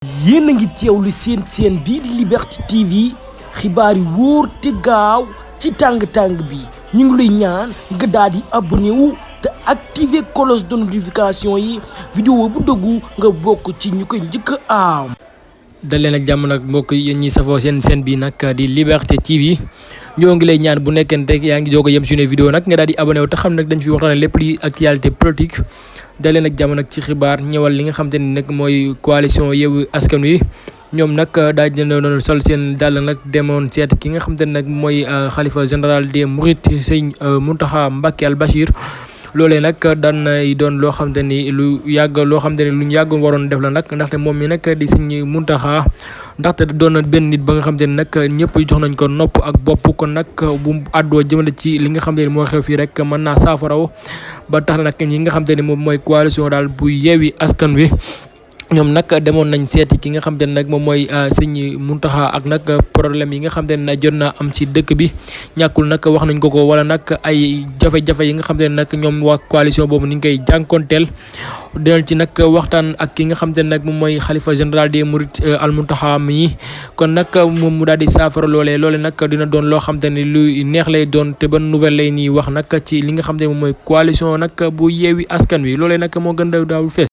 yéen a ngi teewlu seen bii di Liberté TV xibaar yi wóor te gaaw ci tàng-tàng bi ñu ngi lay ñaan nga daal di abonné wu te activer cloche de notification yi vidéo bu dëggu nga bokk ci ñu koy njëkk a am. dal leen ak jàmm nag mbokk yi ñi safoo seen bi nag di Liberté TV ñoo ngi lay ñaan bu nekkee rek yaa ngi doog a yem suñu vidéo nag nga daal di abonné wu te xam nag dañ fi waxtaane lépp li actualité politique. dal leen ak jàmm nag ci xibaar ñëwal li nga xam te ni nag mooy coalition Yewwi Askan Wi ñoom nag daal di doon sol seen dàll nag demoon seet ki nga xam te ne nag mooy xalifa général des Mourides sëñ Mountakha Mbacké Al Bachir. loolee nag daan nay doon loo xam te ni lu yàgg loo xam te ni lu ñu yàgg waroon def la nag ndaxte moom mi nag di sëñ Mountakha ndaxte doon na benn nit ba nga xam te ni nag ñëpp jox nañ ko nopp ak bopp kon nag bu àddoo jëmale ci li nga xam te ni moo xew fii rek mën naa saafaraw ba tax na nag ñi nga xam te ni moom mooy coalition daal bu Yewwi Askan Wi. ñoom nag demoon nañ seeti ki nga xam te ne nag moom mooy sëñ Mountakha ak nag problème yi nga xam te ne jot naa am ci dëkk bi ñàkkul nag wax nañ ko wala nag ay jafe-jafe yi nga xam te ne nag ñoom waa coalition boobu ni ngi koy jànkonteel dinañ ci nag waxtaan ak ki nga xam te ne nag moom mooy xalifa général des Mourides Al Mountakha mi kon nag moom mu daal di saafara loolee nag dina doon loo xam te ne lu neex lay doon te ban nouvelle lay nii wax nag ci li nga xam te ne moom mooy coalition nag bu Yewwi Askan Wi loolee nag moo gën a daaw fees